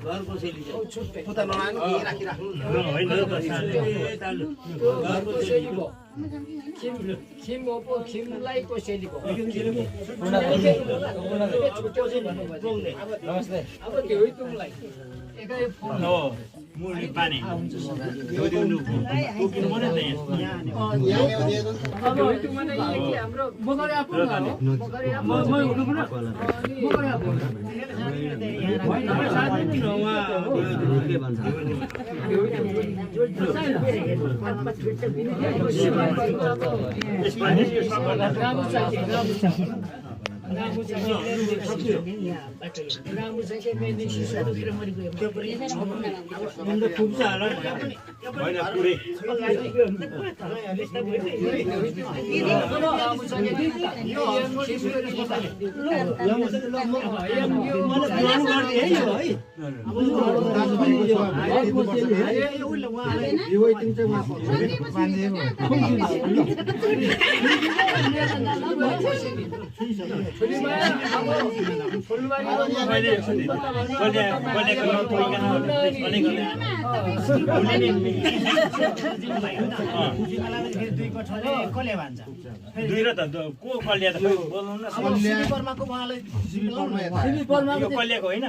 घरको शैली छ पुता नलानु के राखिराख्नु होइन घरको शैली भयो खिम ओपो खिमलाई कसैले नमस्ते अब त्यो तुमलाई एकै फोन हो मुली पानी दिउनु कुकिनु पर्यो त अब तुमले के हाम्रो मगरे आफु मगरे आफु म हुनु पर्यो मगरे आफु होइन साथै किन उहाँ के भन्छ दुई र त को कलिया त बोल्नु न पर्माको उहाँलाई कलियाको होइन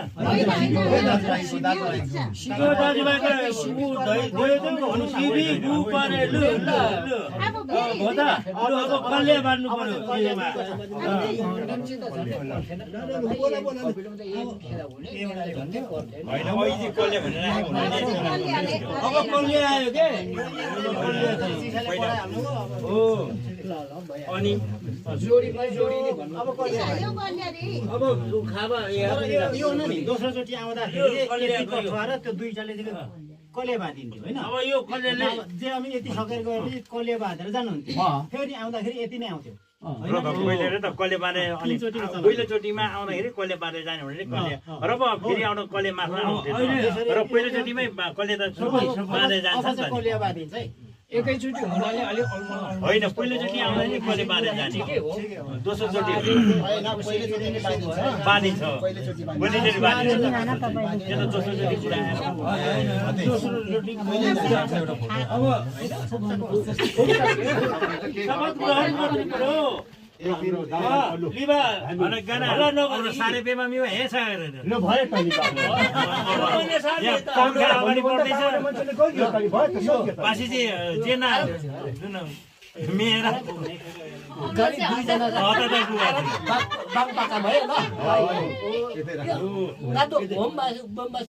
कलिया बाँड्नु पर्यो अब कलिया आयो के अनि अब खाबा यो नि दोस्रो चोटि आउँदाखेरि त्यो दुईटाले कले बाँधिन्थ्यो होइन अब यो कलियाले जे हामी यति सकेर गएपछि कले बाँधेर जानुहुन्थ्यो फेरि आउँदाखेरि यति नै आउँथ्यो पहिले त कले बाँधे अनि पहिलोचोटिमा आउँदाखेरि कले बाँधेर जाने भने कले र फेरि आउनु कले मार्न आउँथ्यो र पहिलोचोटिमै कले त बाँधेर जान्छ नि त कले बाँधिन्छ है एकैचोटि हुनाले अलिक होइन पहिलोचोटि आउँदाखेरि कले बाँधेर जाने दोस्रोचोटि बाँधिन्छ पहिलोचोटि बाँधिन्छ यो त दोस्रोचोटि कुरा साह्रै बेमामी हे पछि चाहिँ जेना मेरा बाङ पाका भयो ल